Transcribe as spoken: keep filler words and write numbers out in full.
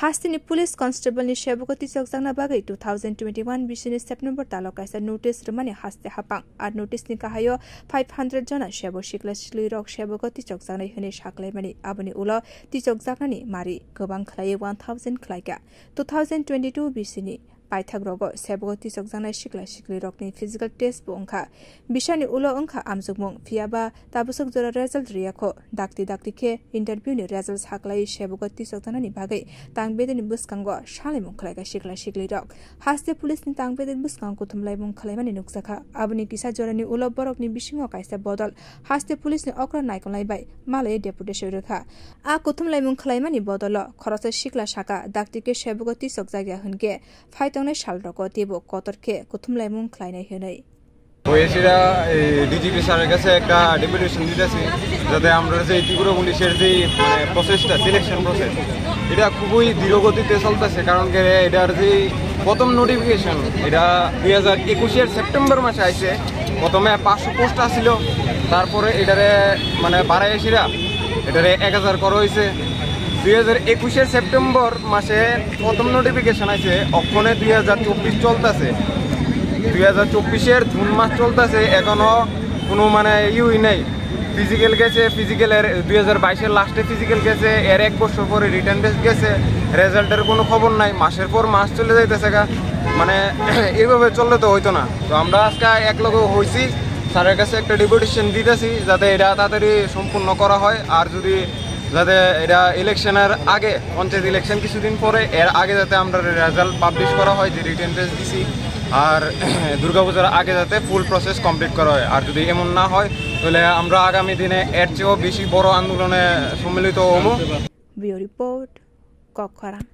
Hasteni police constable ni sebogo tisokjakna bagwi two thousand twenty-one bisini September talo kaisa notice rwmani haste hapang. A notice ni kahaio five hundred jona sebo sikla sikli rok sebogo tisokjaknai hwnwi saklaimani. Aboni ulo tisokjaknani mari kwbang khlaiwi one thousand khlaikha. Two thousand twenty-two bisini paithak rogo sebogo tisokjaknai sikla sikli rokni physical test bo wngkha. Bisani ulo wngkha amjokmung, phiyaba tabwswk jora result riyakho. Dakti dakti khe interview ni result saklai sebogo tisokjaknani bagwi tang bedeni bwskango salaimung khlaikha sikla sikli rok. Haste police ni tang bedek bwskango kuthumlaimung khlaimani nukjakha. Aboni kisa jorani ulo borokni bisingo kaisa bodol haste police ni okra naikolnai bai malai deputation rwkha. A kuthumlaimung khlaimani bodolo khoroksa sikla saka, dakti khe sebogo tisokjakya hwnkhe phaitongnai salrogo teibo kotor khe kuthumlaimung khlainai hwnwi. ওই এসিরা এই ডিজিপি স্যারের কাছে একটা ডেপুটেশন দিতেছি, যাতে আমরা যে ত্রিপুরা পুলিশের যে মানে প্রসেসটা, সিলেকশন প্রসেস, এটা খুবই ধীর গতিতে চলতেছে। কারণ কি, এটার যে প্রথম নোটিফিকেশন, এটা দুই হাজার একুশের সেপ্টেম্বর মাসে আইছে। প্রথমে পাঁচশো পোস্ট আসছিল, তারপরে এটারে মানে বাড়াই এসিরা এটারে এক হাজার করা হয়েছে। দুই হাজার একুশের সেপ্টেম্বর মাসে প্রথম নোটিফিকেশন আছে, অক্ষণে দুই হাজার চব্বিশ চলতেছে। দুই হাজার চব্বিশের জুন মাস চলতেছে, এখনো কোনো মানে ইউই নাই। ফিজিক্যাল গেছে, ফিজিক্যালের দুই হাজার বাইশের লাস্টে ফিজিক্যাল গেছে, এর এক বছর পরে রিটেন টেস্ট গেছে, রেজাল্টের কোনো খবর নাই। মাসের পর মাস চলে যাইতেছে গা, মানে এইভাবে চললে তো হইতো না। তো আমরা আজকে এক লগে হইছি, স্যারের কাছে একটা ডেপুটেশন দিতেছি, যাতে এটা তাড়াতাড়ি সম্পূর্ণ করা হয়। আর যদি যাতে এটা ইলেকশনের আগে, পঞ্চায়েত ইলেকশন কিছুদিন পরে, এর আগে যাতে আমরা রেজাল্ট পাবলিশ করা হয় যে রিটেন টেস্ট দিছি, আর দুর্গাপূজার আগে যাতে ফুল প্রসেস কমপ্লিট করা হয়। আর যদি এমন না হয়, তাহলে আমরা আগামী দিনে এর চেয়েও বেশি বড় আন্দোলনে সম্মিলিত হবো। Bureau Report, Kokkhorang.